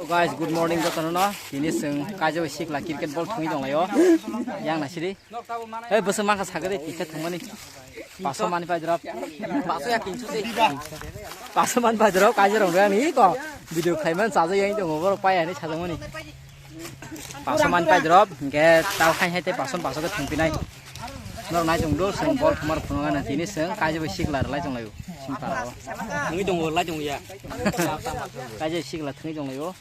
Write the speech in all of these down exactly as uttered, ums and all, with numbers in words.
Guys, good morning jotono no. Tini chwng kaijabo sikla cricket ball thwngwi tonglaio. Yang naisidi. Hei, bwswk mankha sakhe de, tita thwngmani. Paso mani paidrop. Paso ya kinsu de. Paso mani paidrop, kaijabo rong ani ko. Video khlaiman chaja yang tongo, borok pai ani sajamani. Paso mani paidrop, hingke tao khai hai tei paso paso khe thwngpinai. Norok nai tongdo, chwng ball thwngmar phunukgana tini chwng kaijabo sikla rwlai tonglaio. Singparo. Thwngwi tongo, rwlai tongo ya. Kaijabo sikla thwngwi tonglaio.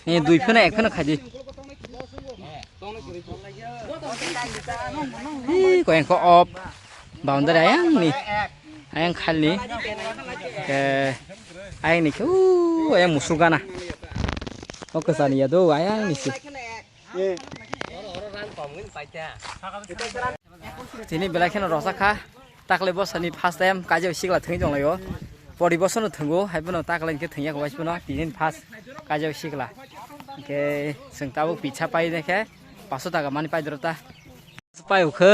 Ni dui phano ek phano khaidi. Ih, koyang ko op. Boundary ayang ni. Ayang khali. Ke ayang ni ke, uh, ayang musuk gana. Oke sani ya do ayang ni si. Tini belai kheno rosa kha. Takle bosani first time kaijabo sikla thwngwi tonglaio. Pori bosono thwngo, hai bono takle hwnkhe thwngya kho, hai bono tini first kaijabo sikla. Hwnkhe chwng tabuk pizza pai naikhe paso taka mani pai doro ta. Pai ukho.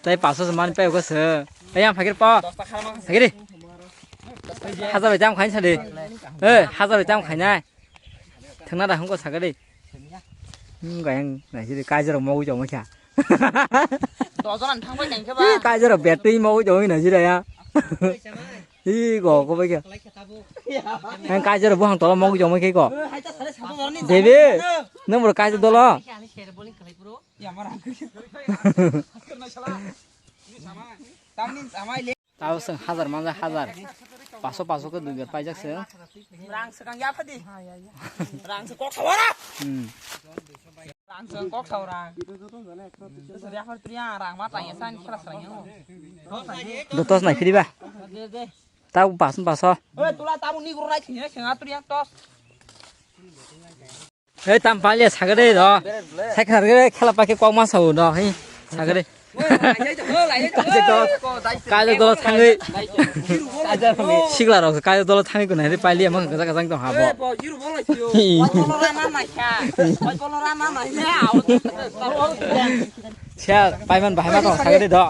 Tai paso mani pai ukho se. Ei, ang phagir pa. Phagiri. Hajar bai tam khain sadi. Eh, hajar bai tam khainai. Thangna da hongko sakari. Hmm, gayang naisidi kaijaro mogwi tongma kha. Dojonan thangbai nangkhe ba. Eh, kaijaro betwi mogwi tongwi naisidi ya. Hi go ko bai kha. Ang kaijaro buhang tola mogwi tongma khe ko. Debi, nang bro kaijaro dolo. Tao chwng hajar manja hajar. Paso paso khe dui bar paijak chwng. Rang swkang ya phadi. Rang se kok sawara. Hmm. Rang se kok sawara. Suri aphar priya rang ma tang ya san khela srang ya. Do tos nai phiri ba. De de. Tao paso paso. Oi tula tamu ni guru nai thini seng atri yang tos. Hei, tam palia sagade do. Sai khar gere khela paikhe kok ma sao do, hei. Sagade. Kaje do, kaje do thangwi. Sigla rok kaje do thangwi kunai ri palia mang gaja gaja tong habo. Sia paiman bahai ma tong sagade do.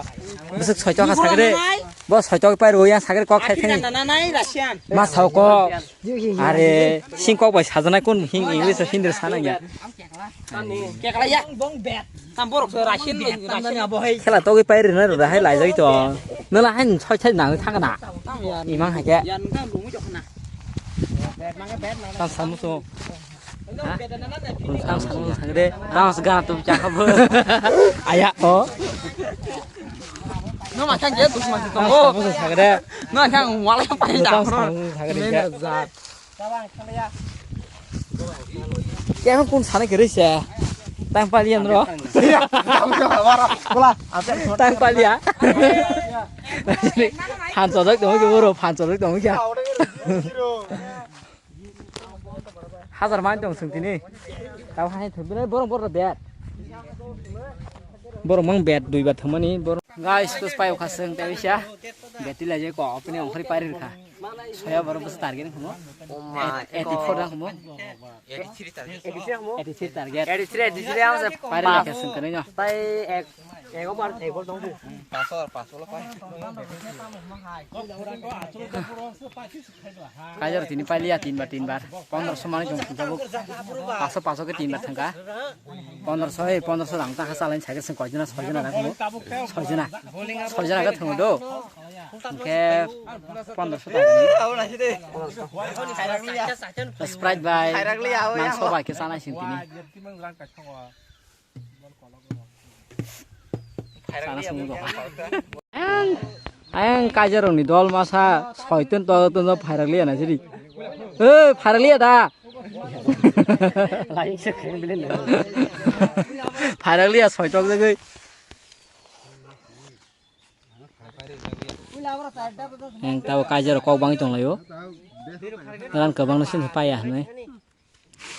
Bwswk soitok ha sagade. Bo soitok pai ro yang sagade kok khai thangwi. Ma sao kok. Are, singkok bai sajanai kun hing English o Hindi sana ya. Kekla ya. Tam borok se Russian, Russian abo hai. Khela togwi pai rina rura hai laijai to. Nala hai soi thai nang thang na. Imang hai ke. Ya nang lungwi jok na. Tam samu so. Tam samu so sagre. Tam se gana tu chakha bo. Aya o. No ma khang je dus ma tongo. Tam samu so sagre. No khang wala pai da. Tam samu so sagre. Kaya kun sana kiri se. Tang palian ro. Tang palia. Phan chodok dong ke boro, phan chodok dong ke. Hajar man tong sung tini. Tau hai thung bini borok borok bet. Borok mang bet dui bat thangmani borok. Guys, tus pai ukha sung tei bisa. Beti la je ko opini ongkhari pari rikha. Soya borok bus target khamo. Oh my. Eighty four dang khamo. Eighty three target. Eighty three target. Eighty three, eighty three ang se. Pari rikha sung tini no. Tai ek, ek over, ek over dong bu. Paso, paso lo pai. Kaijar tini pailiya tinbar, tinbar. Pondroso manwi tong thangkha bo. Paso, paso khe tinbar thangkha. Pondroso, ei, pondroso rang ta ha chalain cycle sing koijona, soijona rang mo. Soijona. Soijona khe thangdo. Hwnkhe pondroso ta. Sprite bai. Mangso bai khe chanai sing tini. Sana sung do. Ang, ang kaijarokni dol masa soiton to to no phairak liya na siri. Eh, phairak liya da. Phairak liya soitok jagoi. Ang tabo kaijarok kok bangwi tonglaio. Ran kwbangno sini paya hinwi.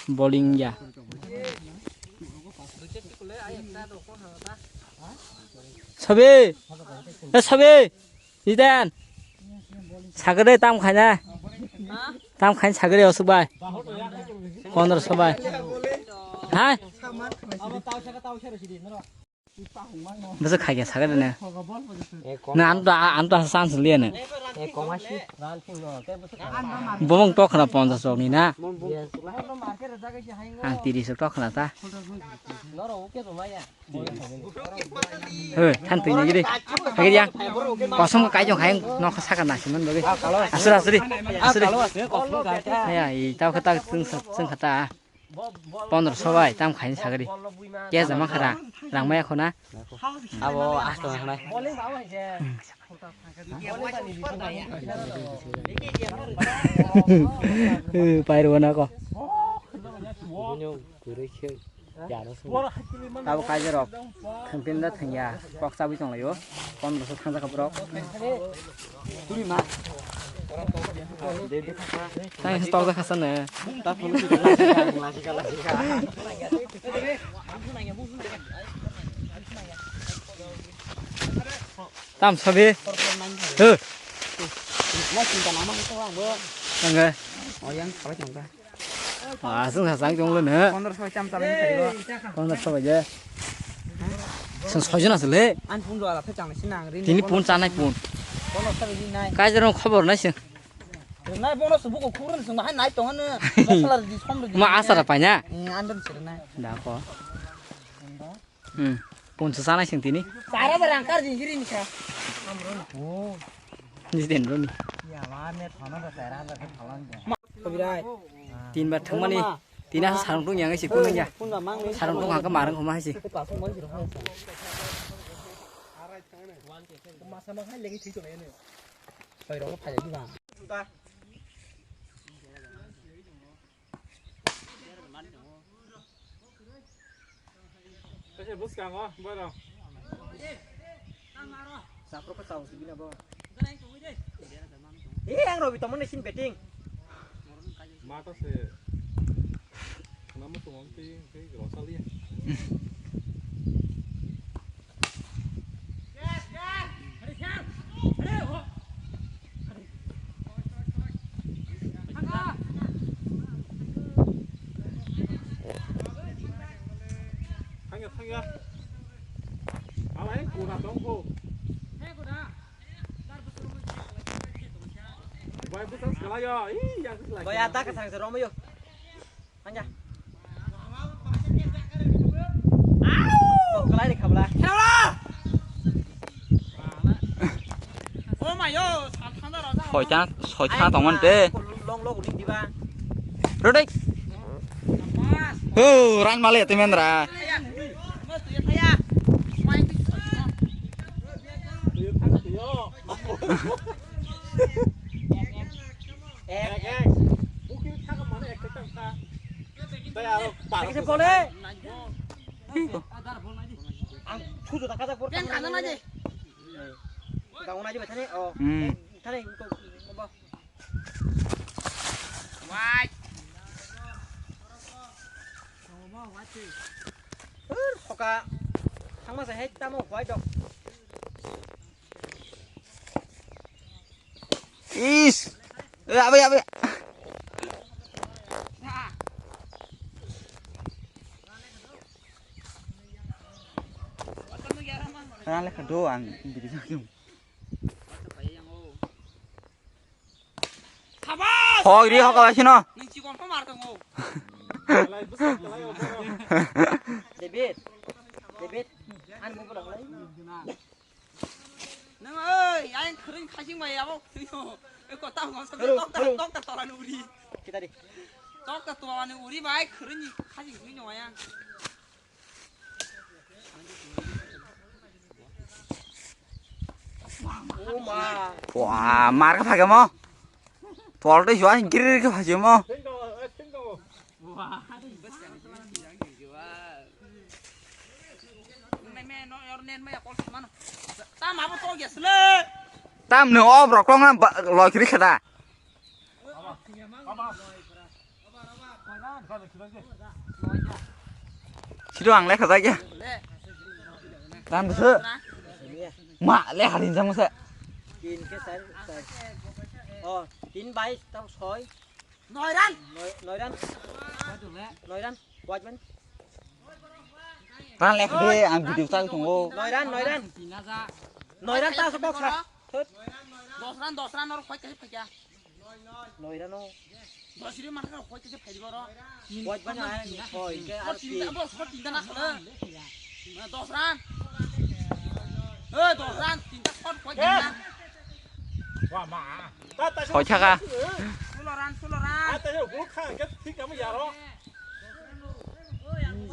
Bowling ya. Sabi. Eh, sabi. Iden. Sagade tam khaina. Tam khain sagade osuk bai. Pondroso bai. Hai. Bwswk khai khe sakhe de ne. Na, ang to, ang to chance liya ne. Bomong tok khna ponchas rok ni na. Ang tiris tok khna ta. He, than twi nai gidi. Hagidi yang. Kosom kai jong khai nok saka na siman bagwi. Asuri, asuri. Asuri. Ya, i tau khata, chung sa-, chung khata. Pondro so bai, tam khaini sagri. Kya jama khara, rang maya khona. Abo asto na khona. Pairo na ko. Tabo kaijarok thangpinda thangya kok chabwi tonglaio. Pondro so thangjak borok. Tang se tokjak khasa ne. Tam sabi. He. Angge. Ah, sung sa sang jong le ne. Pondro so cham chalai ni thai bo. Pondro so baje. Sung soi jona sele. An pun do ala phe chang si nang ri. Tini pun chanai pun. Pondro so ri nai. Kai jero khobor nai sing. Nai pondro so buko khurun sung hai nai tong ne. Masala di som ri. Ma asara panya. An den sir nai. Da ko. Hmm. Pun sa sanai sing tini. Sara da rang kar jing jiri ni kha. Oh. Ni den ro ni. Ya ma me thana da sara da thalan de. Tin bar thangmani, tin asa sarong tong yang si kun ya. Sarong tong hangka marang khoma si. Kaisa bwskango borok. Saprok ka tao sibina bo. Eh, ang robi tomon sin betting. Mata se. Nama tuh nanti, nanti gak usah lihat. Thangya, thangya. Alai, kuda tongkho. Bai, bwswk swlaio. Ih, yang swlai. Bai, ada ka thangsa romayo. Hanja. Au! Kelai ni khabla. Khabla. Oh my yo, sal thanda rasa. Soita, soita tongmon te. Long long uling diba. Rodek. Ho, ran male te mendra. Mas tu ya saya. Main tu. Ek, ek. Ek, ek. Bukir thaka mane ek thaka thaka. Tei aro paro. Ek bole. Ang thuju ta kajak por. Yang kana na je. Kang na je bethane. Oh. Hmm. Thane ko. Wai. Ur, hoka. Thangma sa hek tamo wai dok. Is. Eh, abe, abe. Rang lekha do ang bidi jang. Hoi ri hoka bai sino. David. David. Ani mobile lai. Nang oi, ayang kering khajing bai abo. Eko tau ngom sa. Hello, tok ta, hello. Tok ta tola ni uri. Kita di. Tok ta tola ni uri bai kering ni khajing ni no ayang. Wah, mar ka phage mo. Tol de jua gir gir ka phage mo. Tam no ob rok tong na loi kiri khada. Siro ang lekha jai ya. Ran bwswk. Ma lekha rinjak masa. Tin ke sar, sar. Oh, tin bai tau soi. Noi ran. Noi, noi ran. Noi ran. Wajman. Ran lekha de, ang video chagwi tongo. Noi ran, noi ran. Noi ran ta asok boksa. Thut. Dos ran, dos ran, norok phai khe phai kya. Noi ran o. Dos ri mar ka phai khe phai boro. Waj bana ai, hoi, ke ar ki. Dos ran. Eh, dos ran, tinta shot phai khe. Wa ma. Soi thaka. Sulo ran, sulo ran.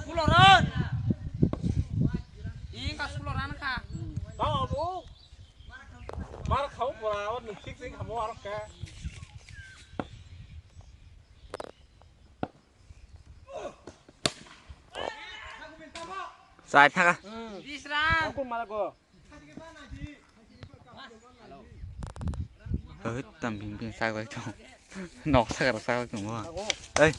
Sulo ran. Ing ka sulo ran ka. Mar khau pura, o nwng thik thik hamo arok ka. Chai thaka. Bisram. Aku malah go. Hei, tam bing bing sagoi tong. Nok sagar sagoi tong. Ei.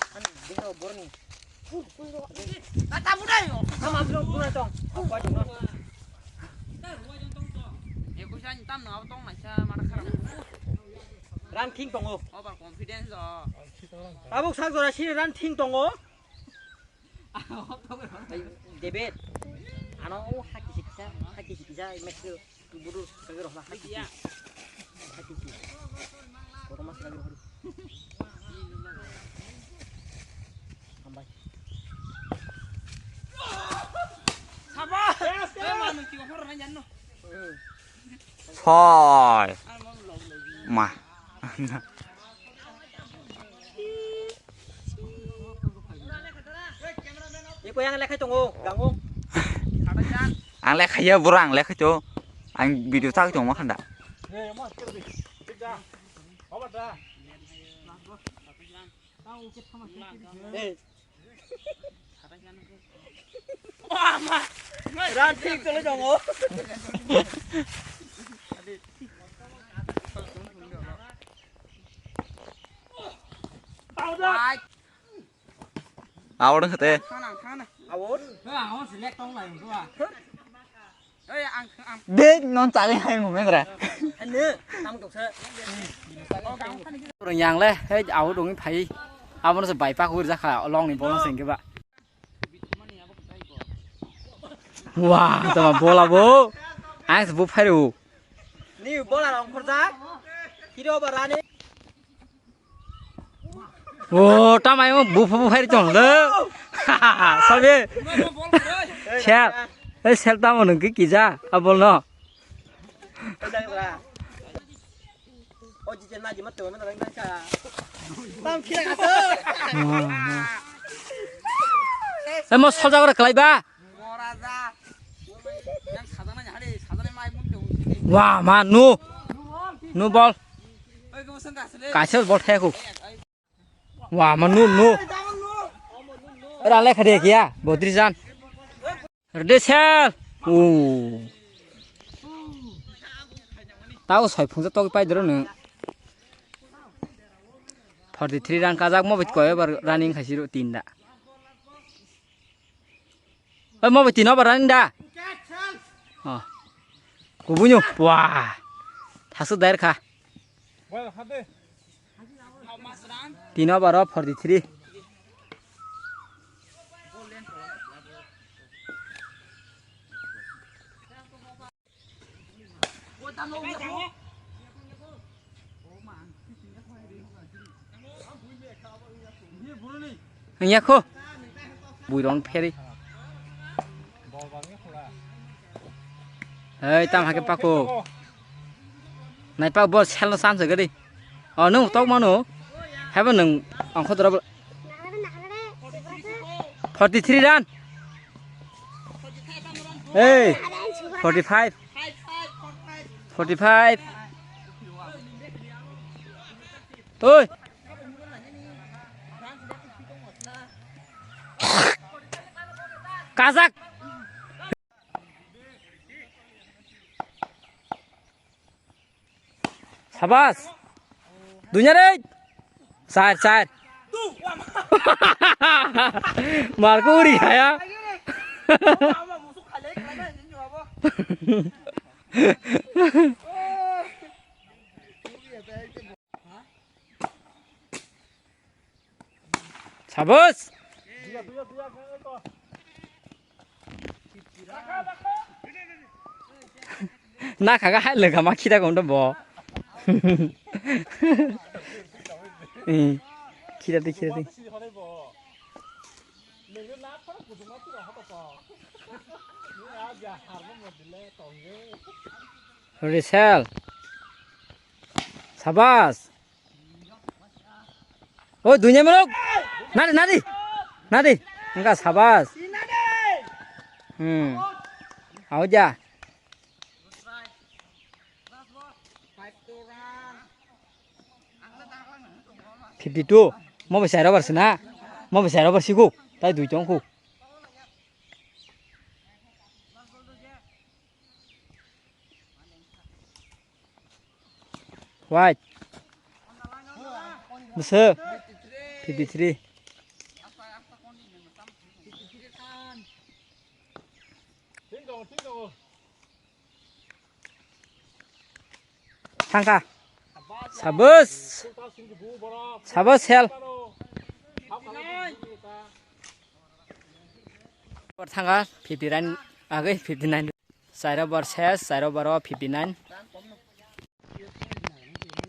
Ran thing tongo. Over confidence do. Tabuk sak jora sini ran thing tongo. David, ano o haki sikisa, haki sikisa, match tu buru kagir hola haki si, haki si, koto mas kagir hola. Hambai. Saba. Eh, manu tiwa hor na janno. Soi. Ma. Iko yang lekhai tongo, gango. Ang lekhaiya bura, ang lekhai to. Ang video tagwi tongma khanda. Eh. Ran thik tole tongo. Awar khate. Awar. Awar select tong lai. Oi, ang, ang. De non chale hai mo mengra. Ane, tam tok se. Rong yang le, hei, au dong phai. Abo no se bai pak hur jakha, long ni bolong sing ke ba. Wah, tama bola bo. Ang se bu phai ru. Ni bola rong khorjak. Hiro ba rani. O, tamai o, buphu buphairi tong le. Sabe. Sel. Ei, sel tamo nung ki kija, abol no. Tam kira kato. Ei, mo soja gore kelai ba. Wah, ma, nu. Nu bol. Kaisa bol thaya ko. Wah, ma, nu, nu. Ra le khade kiya, bodri jan. Rde sel. O. Tao soi phungsa tok pai dro nung. Forty three rang kajak mo bit ko ebar running khaisi ro tinda. Oi, mo bai tino baran da. Oh. Kubunyo. Wah. Thasu dair kha. Tino baro forty three. Wngya kho. Buirong pheri. Hei, tam hake pako. Nai pak bo sel no sam se gari. O, nung tok mano. Hebo nung angkho dora. Forty three run. Hey, forty five. Forty five. Oi. Kazak. Sabas. Dunya re. Sar, sar. Marco uri kaya. Sabas. Na khaga hai lega ma khita kom do bo. Eh, khita di, khita di. Resel. Sabas. O dunya melok. Nadi, nadi. Nadi. Enggak, sabas. Hmm. Au ja. Fifty two. Mo bai sai robar sina. Mo bai sai robar siku. Tai dui tong ku. White. Bwswk. Fifty three. Thangkha. Sabas. Sabas sel. Thangkha fifty nine. Agwi fifty nine. Chairo bar ses, chairo baro fifty nine.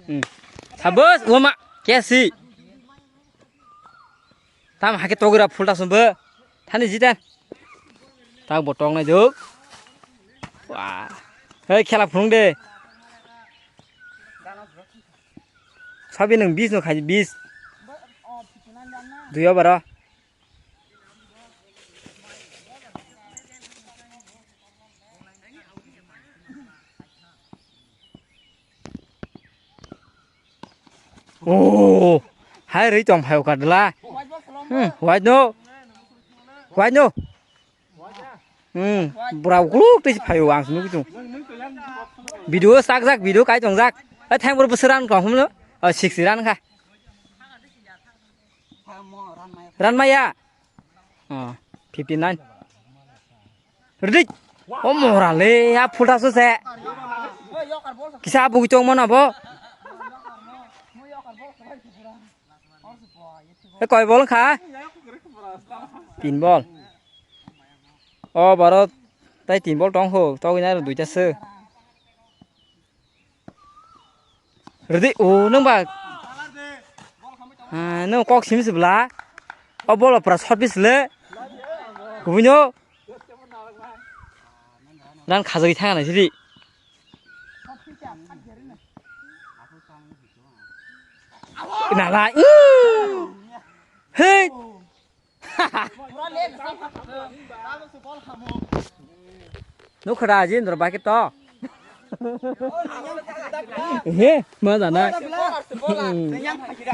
Hmm. Sabas, wama, kesi. Tam hake togira phulta sumbo. Thani jiten. Tak bo tong nai duk. Wah. Hei, khela phulung de. Sabi nung bis no khai bis. Duyo baro. Oh, hai rei tong phai kadla. Hmm, wai no. Wai no. Hmm, bura ukluk tei phai ang sunu kutung. Video sak jak, video kai tong jak. Eh, thang bro beseran kong hum no. Oh, six ran kha. Ran maya. Oh, fifty nine. Ready? O mora le, a phulta so se. Kisa bugui tong mano bo. E koi bol kha? Tin bol. O baro tai tin bol tong ho, togwi nai rw duita se. Ready? O, nung ba. Ah, nung kok sim sibla. O bol pura short piece le. Kubui no. Ran khajagwi thang nai sidi. Nala. Hey. Nukha da, Jindro bai khe to. He, ma jana.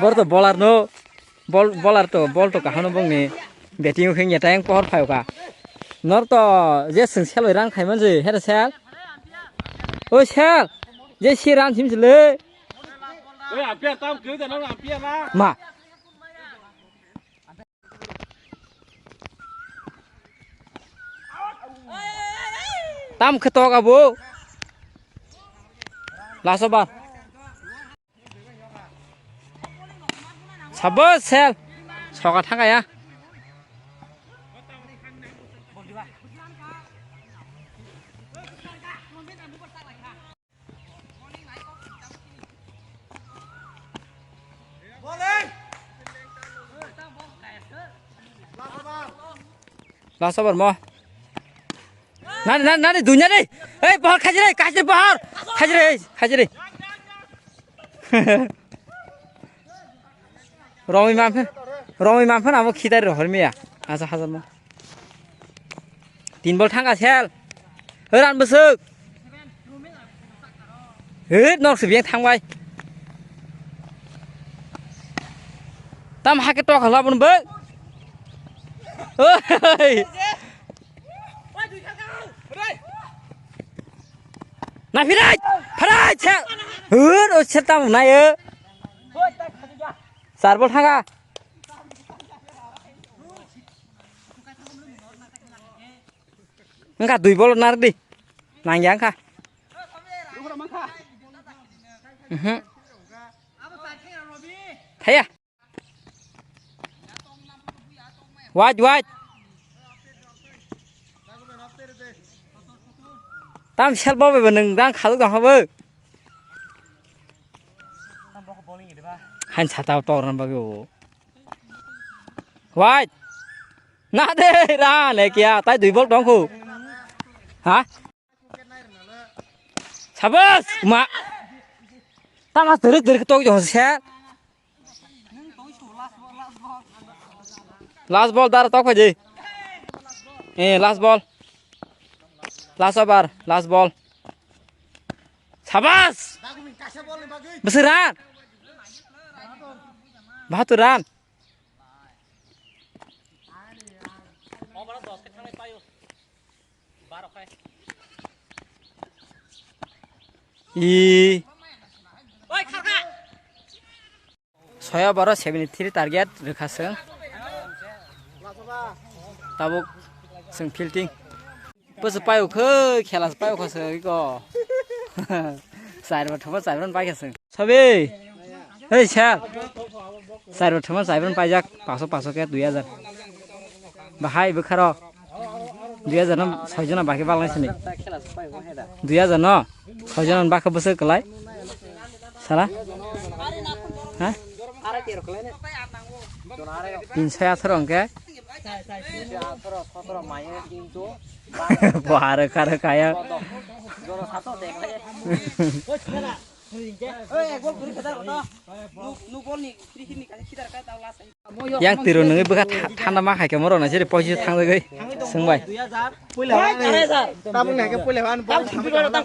Bor to bowler no. Bol-, bowler to, bol to kahano bongni. Batting khe nya tayang pohor phayo ka. Nor to je seng sel ran khai man je, he sel. O sel. Je si ran sim sile. Oi, ampia tam keu da na ampia na. Ma. Tam khe tok abo. Last over. Sabas sel. Soka thangaya. Last over mo. Nani, nani, nani, dunya ni. Ei, pohor khaji re, khaji pohor. Khaji re, khaji re. Romwi mamphe, romwi mamphe abo khitai rohor miya. Asa hajar mo. Tin bol thangka sel. Ran bwswk. Hit, nok se biyang thangbai. Tam hake tok hala bun bai. Oi. Na phirai, phirai, che. Hur, o che tam nai. Sarbol thanga. Engka dui bol nar di. Nangya engka. Mhm. Thaya. Wait, wait. Tam sel bo be nwng rang khaluk dong habo. Han sata tor na bagwi o. Wai. Na de ra ne kya tai dui bol tong khu. Ha? Sabas ma. Tama terik terik tok jong se. Last ball dar tok phaji. Eh, last ball. Last over, last ball. Sabas. Bwswk run. Bahatur run. I. Soya baro seventy three target rwkha chwng. Tabuk chwng fielding. Bwswk paio khe, khela se paio khe se iko. Char bo thoma char bo paikha se. Sabi. Hei sir. Char bo thoma char bo paijak. Paso paso khe dui hajar. Bahai bwkharo. Dui hajar no soi jona baki balnai sini. Dui hajar no soi jona baki bwswk kwlai. Sala. Ha? Tin soi atharo hwnkhe. Bo aro karo kaya. Yang tiro nungwi bwkha tha-, thanda ma khai khe morok nai siri poiso thangjagwi swngbai. Puila. Tabuk nai khe puila. Puila.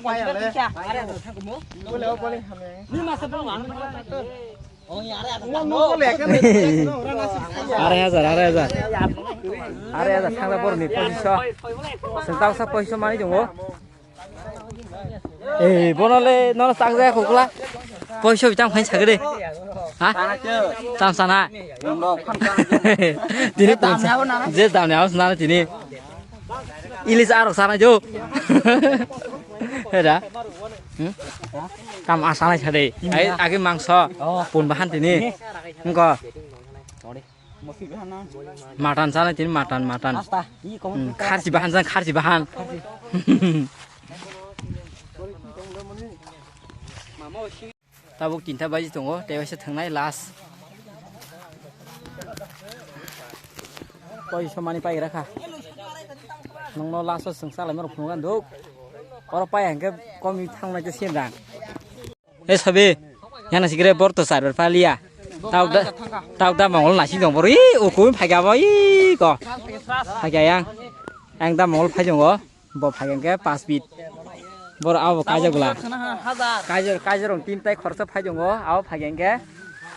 Arai hajar, arai hajar. Arai hajar thangla boroni poiso. Sengtao sa poiso mani tongo. Eh, bono le nono tak jaya khokla. Poiso bitang phain sagede. Ha? Tam sana. Tini je dam ne aus na tini. Ilis arok sana jo. Heda. Hmm? Tam asalai sade. Ai agi mangso. Pun bahan tini. Engko. Mutton sana tini mutton, mutton. Hmm, kharsi bahan sana, kharsi bahan. Tabuk tinta baji tongo, tei waisa thangnai last. Poiso mani pai rakha. Nongno last o swng salai maro phunukha duk. Oro pai hangke komi thangnai khe sen rang. E sabi, yana sikre bor to sar ber paliya. Tau da, tau da mongol nasi dong bor. I, ukumi phaiga bo, i ko. Phaiga yang. Yang da mongol phai jongo. Bo phaiga ke pas bit. Bor abo kaja gula. Kaja, kaja rong tin tai khorsa phai jongo. Abo phaiga ke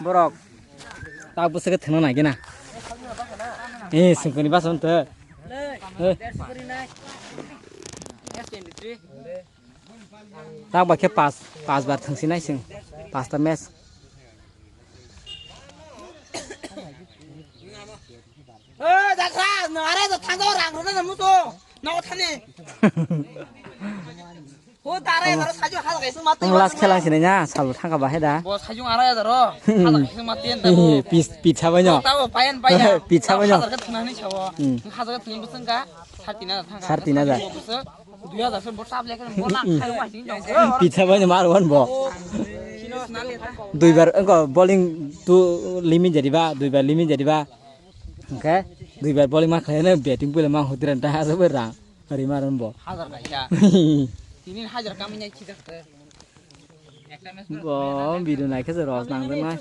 borok. Tau bwswk thwngna nai gina. Eh, sengkoni bas on to. Eh. Tak ba khe pas, pas bar thwngsi nai sing. Pasta match. Eh, jakra, no, are to thang rang rona na muso. No thani. Ho tare aro sajo hal kaisa mati. Ang last khela sini nya, salo thangka bahai da. Bo sajo arai hajar ro. Hal kaisa mati en da bo. Pis, pizza banyo. Tabo payan payan. Pizza banyo. Hal ka thna ni sawo. Hmm. Hal ka thna ni busang ka. Sar tin hajar thangka. Sar tin hajar. Dui hajar se bo tab lekha bo na khai ma sing jong. Pizza banyo mar wan bo. Sino na le ta. Duibar engko bowling tu limit jadi ba, duibar limit jadi ba. Hwnkhe duibar bowling ma khlaina batting puila ma hudran ta hajar bai rang. Rimar bo. Hajar kaisa. Tini hajar kami nai khidak te. Bo video nai khe ros nang dai nai.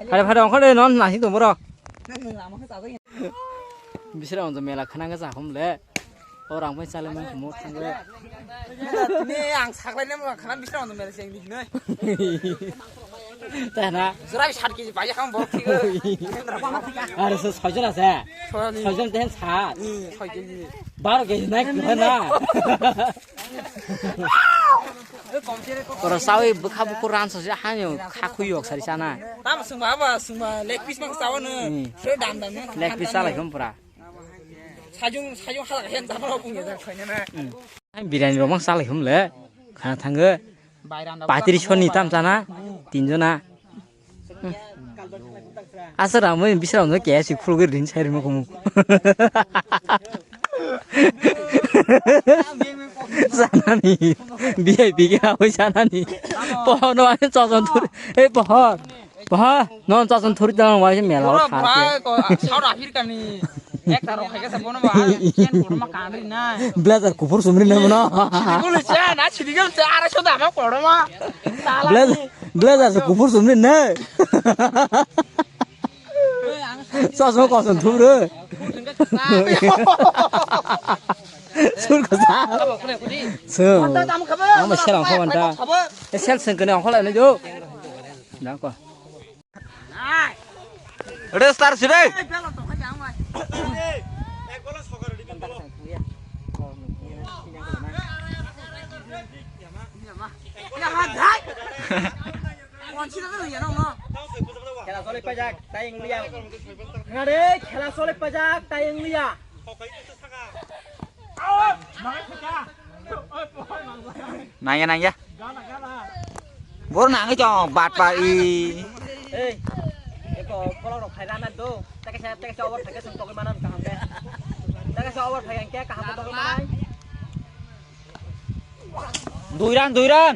Phare phare ongkha de non nasi tong boro. Bisra onjo mela khana ga jahum le. O rang bai chale mang mo thang le. Tini ang saklai ne mo khana bisra onjo mela seng dik nai. Tana. Jora bi sat kg paija kham bo thik. Are se soijon ase. Soijon. Soijon ten sat. Hmm, soi kg. Baro kg nai khna na. Oro sawi bwkha bukur ran sose hanyo kha khui yok sari sana. Tam sungma ba sungma leg piece mang sawo no. Hmm. Se dam dam no. Leg piece salai khum pura. Sajung sajung hala hen dam ro bung ya khoi na. Hmm. Birani rok mang salai khum le. Khana thango. Patri soni tam sana. Tinjona. Asa ramai bisra ono K F C khulugwi rin sai rimo kumu. Sanani. V I P ke awi sanani. Pohor no ani choson thuri. Ei pohor. Pohor. Non choson thuri tang wai mela o thate. South Africa ni. Ekta rok hai khe bono ba. Ken bono ma kanri na. Blazer kuphur sumri na bono. Sidi gulu cha na sidi gulu cha ara soda ma kodo ma. Blazer, blazer kuphur sumri na. Chosma kosom thubro. Sur kosa. Sung. Ang ba sel ang khaban ta. E sel seng kene ang kholai nai do. Dako. Re star sire. Khela choli pajak, tai wng liya. Ngare, khela choli pajak, tai wng liya. Nangya, nangya. Bor nangwi chong, bat pa i. Ei, eko kolok rok khai rana do. Teke sa, teke sa over thake sung tokoi manan kaham ke. Teke sa over thake ke kaham tokoi manai. Duiran, duiran.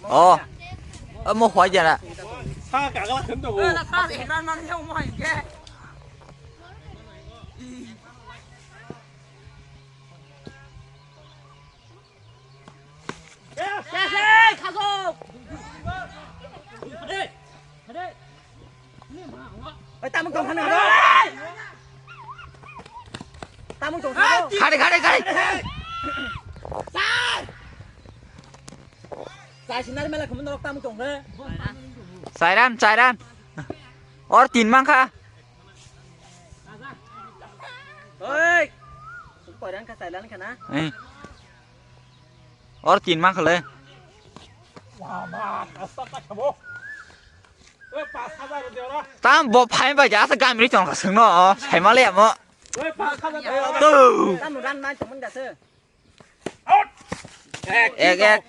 Oh. Amo hoi jana. Sa kagala khun to. Oi, tamung tong khana. Tamung tong khana. Khade, khade, khade. Chai sinar mela khumun nok tamung tong khe. Chairan, chairan. Or tin mangkha. Oi. Koiran kha chailan khana. Eh. Or tin mangkha le. Tam bo phai ba ja sa gam ri chong ka sung no. Sai ma le mo. Tu. Tam ran man tong da se. Ek, ek.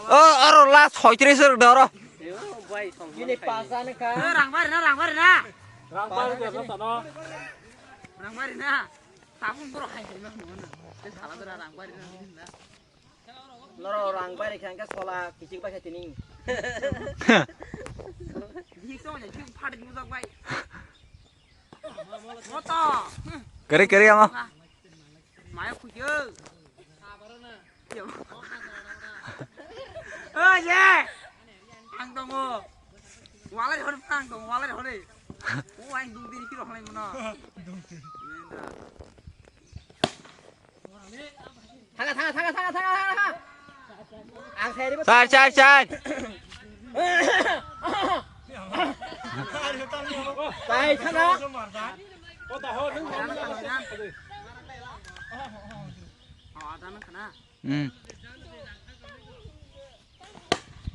O, aro last hoitris rok de oro. Ini pasan ka. Rang bari na, rang bari na. Rang bari de no tano. Rang bari na. Tabung bro hai hai ma mo na. Te sala dra rang bari na. Noro rang bari khe angke sola kichik bai khe tini. Bihik song ya, bihik phat bujak bai. Moto. Kere, kere ama. Maya khuyo. Oh, ye. Ang tongo. Walai hore, ang tongo, walai hore. O, ang dungdiri piro halai mono. Thanga, thanga, thanga, thanga, thanga, thanga. Ang seri bo. Sar, sar, sar. Sai thanga. Hmm.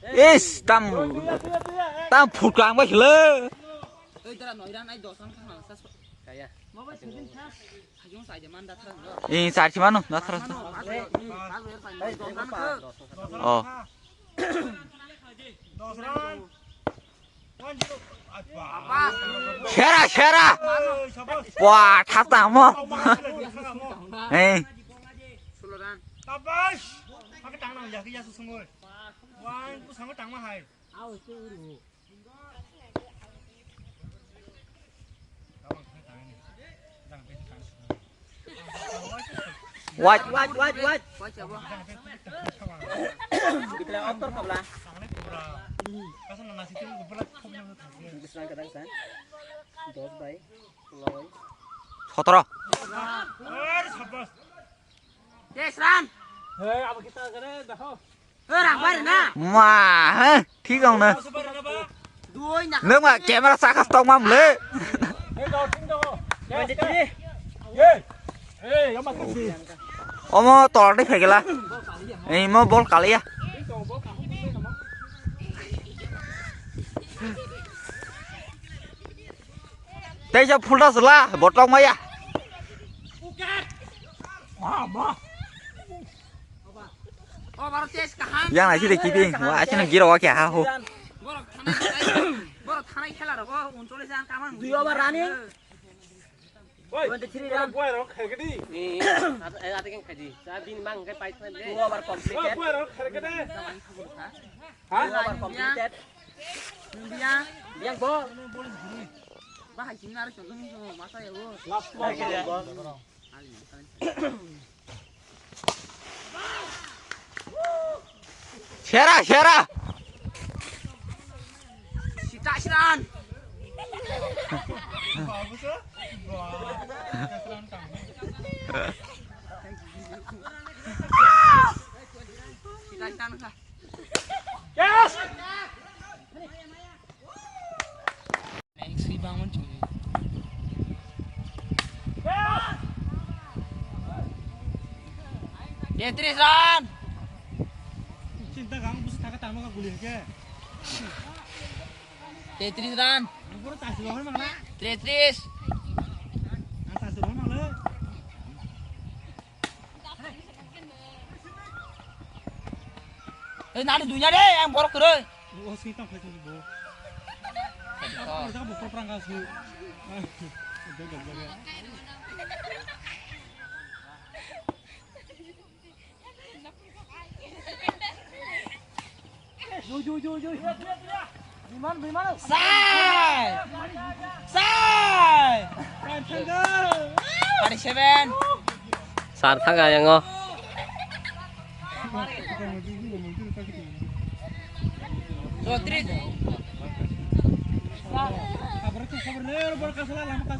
Is tam tam phut kang ba khile. Ei dara noiran ai dosan khang sa. Kaya. Hajung sa je man da thang. Eh, sar si mano, da thang. Oh. Sera, sera. Wah, thap tamo. Eh. Wait, wait, wait, wait. Bikla oktor kabla. Bislang kadang sa. Dos bai. Loi. Sotoro. Yes, run. Hey, abo kita kene, daho. Ma, he, thik wng na. Nwng ma camera saka stok mam le. Omo tol de phegela. Ei mo bol kaliya. Teisa phulta sela botok maya. Yang nai side kiping, wa asin giro wa kya ha ho. Khanai khela rogo uncholish run kamang. Dui over running. Oi, twenty-three run. Boy rok khaikadi. Ni, ate, ate keng khaji. Sa bin mang kai pai thang de. Two over completed. Boy rok khaikadi. Ha? Two over completed. Biang. Biang ball. Bahai sing naro chondong masa ya, oh. Last ball. Sera, sera. Sita siran. Sita siran ka. Yes. Next rebound chuli. Tetris run. Cinta kamu bisa taka tama ka guli ke. Tetris run. Ang pura tas rohan mangla. Tetris. Ang tas rohan mangla. Eh, nari dunia deh, yang borok keroi. Oh, sini tang flight bo. Apa kita buka perang kasih. Jaga, jaga. Yo, yo, yo, yo. Biman, biman. Sai! Sai! Thirty-seven. Sar thanga yango.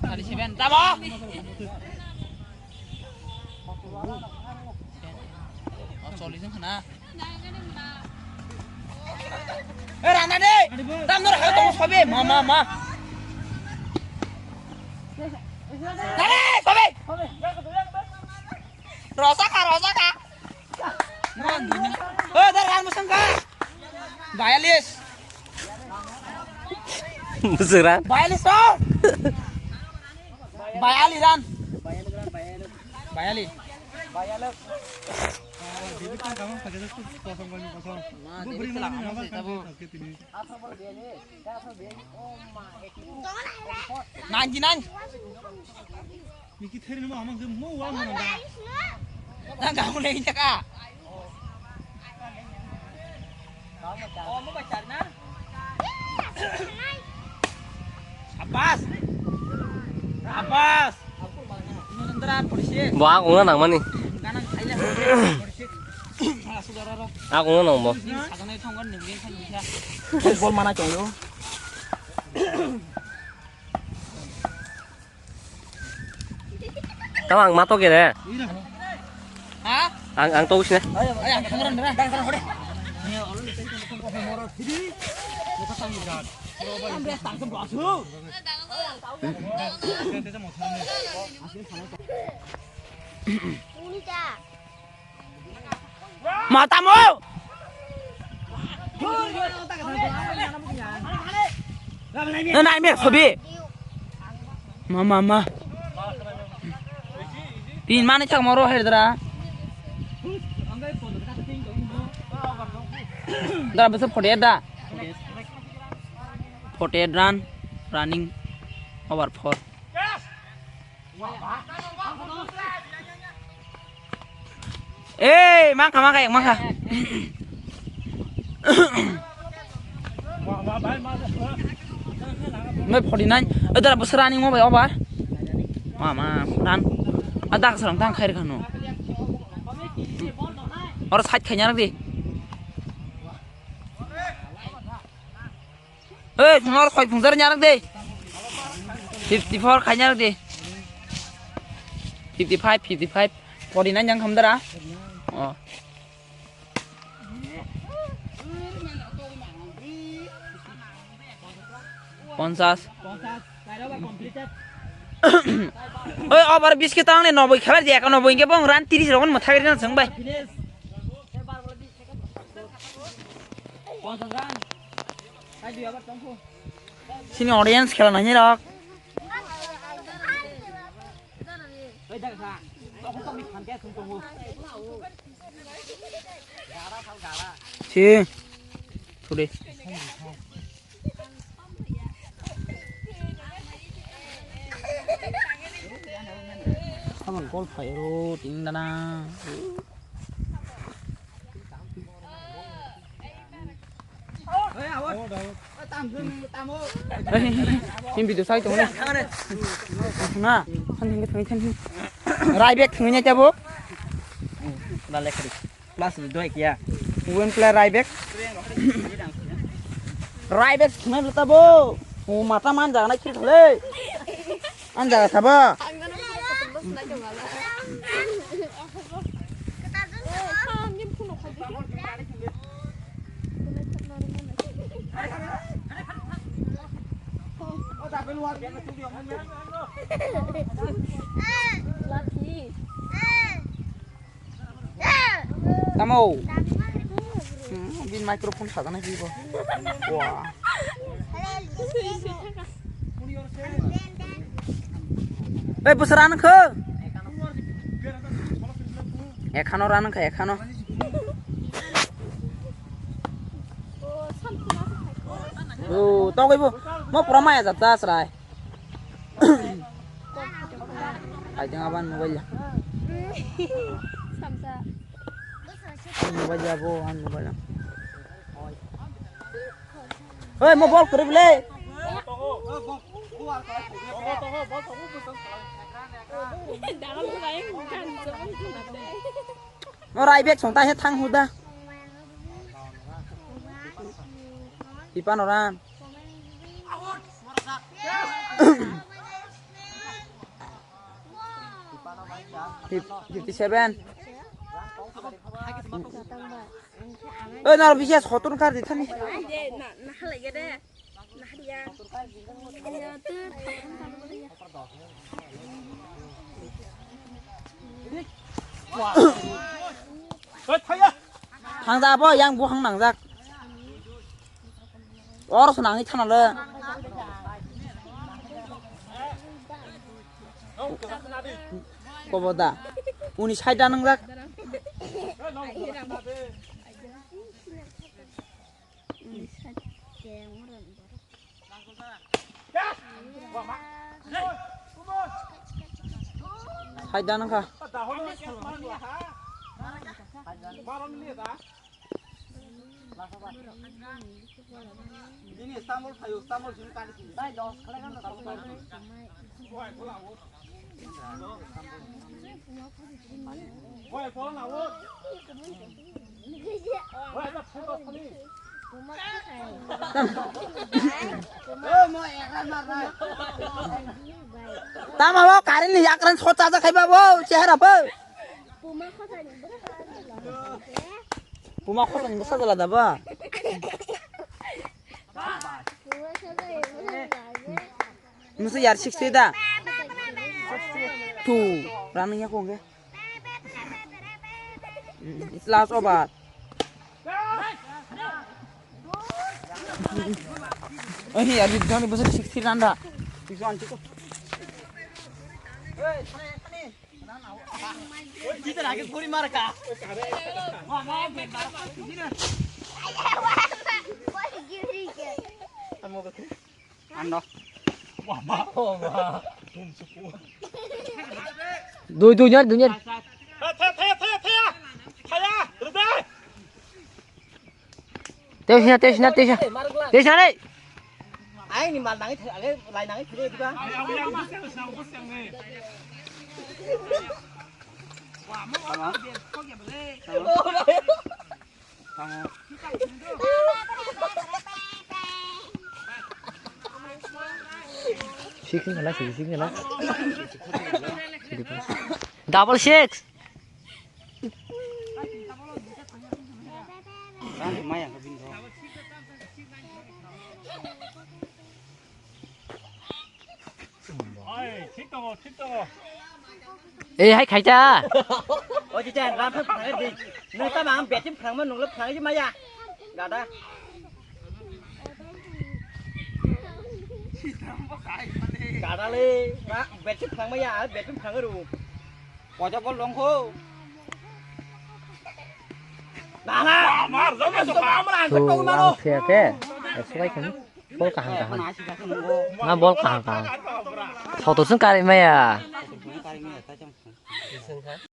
Thirty-seven. Tamo. Oh, cholisin khana. Eh, rana de. Tam nor ha tong sobe. Ma, ma, ma. Dale, sobe. Rosa ka, rosa ka. Eh, dar kan musang ka. Bayalis. Musang ran. Bayalis to. Bayali ran. Bayali. Ninety nine. Niki theri numa amang se mo wa mo nanda. Nang kamu lagi cakap. Sabas. Sabas. Bo akungna nangmani. Akungna nangbo. Bol mana chong yo. Tama ang mato kene. Ha? Ang, ang to sini. Ay, ang khangaran dara. Dang dara hore. Matamu. Nai me sobi. Ma, ma, ma. Tin mani chak moro herdra. Dara bese forty-eight da. Forty-eight run, running over four. Eh, mangkha, mangkha, yang mangkha. Mai forty nine. Eh, dara bosra ani mo bai obar. Ma, ma, dan. Ada kasarang tang khair khano. Ora side khanya di. Oi, phungar khoi phungjar nyarak de. Fifty four khai nyarak de. Fifty five, fifty five. Forty nine jang khamdara. Oh. Ponchas. Oi, over bis ke tang le noboi khabar je, noboi ke bong ran tiris rogon mo thagri na seng bai. Sini audience khela nai rok. Si. Sudah. Abang gol phairo ting dana. Him video sai tong na. Than thang thang thang. Rai bek thang nya tabo. Dale khari. Plus ni doi kiya. Win play Raibek. Raibek thumai lata bo. O mata man jaga na khil thale. An jaga sabo. Tamo. Hmm, bin microphone sajaknai bibo. Wah. Ei, bwswra nang kho? Ekhano ra nang kha, ekhano. O, togwi bo. Mo pura maya jat ta srai. Ai teng aban mobile ya. Samsa. Mobile ya bo, an mobile ya. Hei, mo bol kuri bile. Mo rai bek song ta he thang huda. Ipan orang. Fifty seven. Oi, nor bises hoton kar di thani. Thangja bo yang buhang nangjak. Or swnangwi thanale. Kobo da. Uni side da nangjak. Side da nangkha. Bini sambal phayo, sambal sini kali sini. Bai dos kali kan sambal. Bai, phola na wo. Bai, da photo sini. Tama bo karini yakran sota da khaiba bo chehra bo. Puma khosani bwsa jala da ba? Musu yar sixty da. Two. Running ya kong ke. Last over. Oh, ini yar jani musu sixty run da. Ando. Dui, dui, nyar, dui, nyar. Teisna, teisna, teisna. Teisna le. Ai ni mal nangi thai, ale lai nangi thai diba. Six ni khala, six ni khala. Double six. Ei, hai khaita. O ji jan ram thang thang di. Nang ta mang betim phang ma nunglo phang ji maya. Gada. Gada le, ma betim phang maya, betim phang ru. Koita bol long kho. Nana. Amar jom na jom amar ang Tu kau mano. Ang siya ke. Eswai kan. Bol kaham kaham. Na bol kaham kaham. Soto sung kari maya. Bising kha.